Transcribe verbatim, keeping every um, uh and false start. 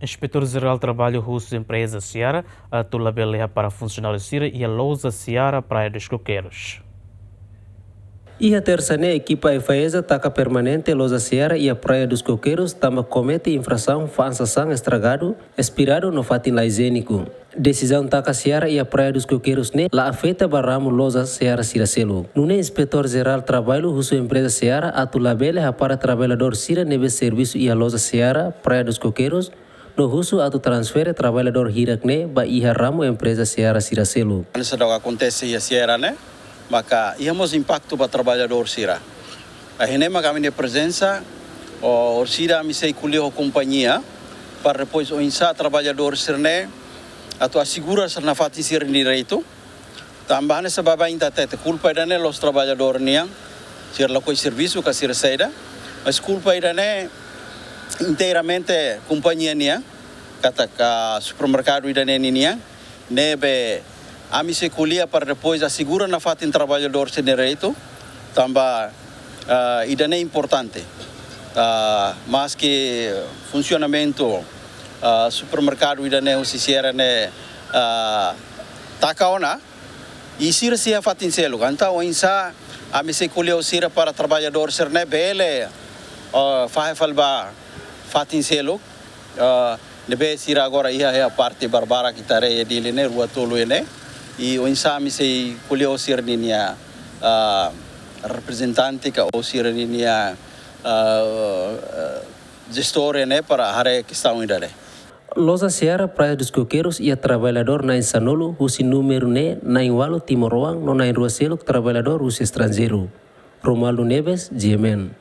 Inspetór Jerál Traballu husu empreza Seara atu labele hapara funsionáriu sira iha loja Seara Praia dos Coqueiros. Iha tersa ne'e, ekipa EFAESA taka permanente loja Seara iha Praia dos Coqueiros tanba komete infrasaun fa'an sasán estragadu, espiradu no fatin la ijiéniku. Desizaun taka Seara iha Praia dos Coqueiros ne'e la afeta ba ramu loja Seara sira seluk. Nune'e Inspetór Jerál Traballu husu empreza Seara atu labele hapara traballadór sira ne'ebé servisu iha loja Seara Praia dos Coqueiros, no husu atu transfere traballadór hirak ne'e ba iha ramu empreza Seara sira seluk. Hanesan daudaun akontese iha Seara ne'e, maka iha mós impaktu ba traballadór sira. Ahi ne'e maka ami-nia prezensa, o, orsida ami sei ko'alia ho kompañia, para depois oinsá traballadór sira-ne'e atu asegura sira-nia fatin sira-nia direitu. Tanba hanesan baibain ita hatete, kulpa ida-ne'e la'ós traballadór nian, sira lakohi servisu ka sira saida, mas kulpa ida-ne'e inteiramente kompañia nian, katak supermerkadu ida-ne'e ninian, ne'ebé ami sei ko'alia para depois asegura nafatin traballadór sira-nia direitu, tanba, ah, ida-ne'e importante. Ah, maski funsionamentu, ah, supermerkadu ida-ne'e husi Seara ne'e, ah, taka ona, i sira sei iha fatin seluk. Entaun, oinsá ami sei ko'alia ho sira para traballadór sira-ne'e bele, ah, fahe fali ba fatin seluk, ah, ne'ebé sira agora iha, iha parte barbarak ita haree iha Dili ne'e, rua tolu ne'e. I oinsá ami sei ko'alia ho sira-ninia, ah, reprezentante ka ho sira-ninia, ah, ah, jestór ne'e para haree kestaun ida-ne'e. Loja Seara Praia dos Coqueiros iha traballadór na'in sanulu husi númeru ne'e na'in ualu timoroan no na'in rua seluk traballadór husi estranjeiru. Romualdo Neves, G M N.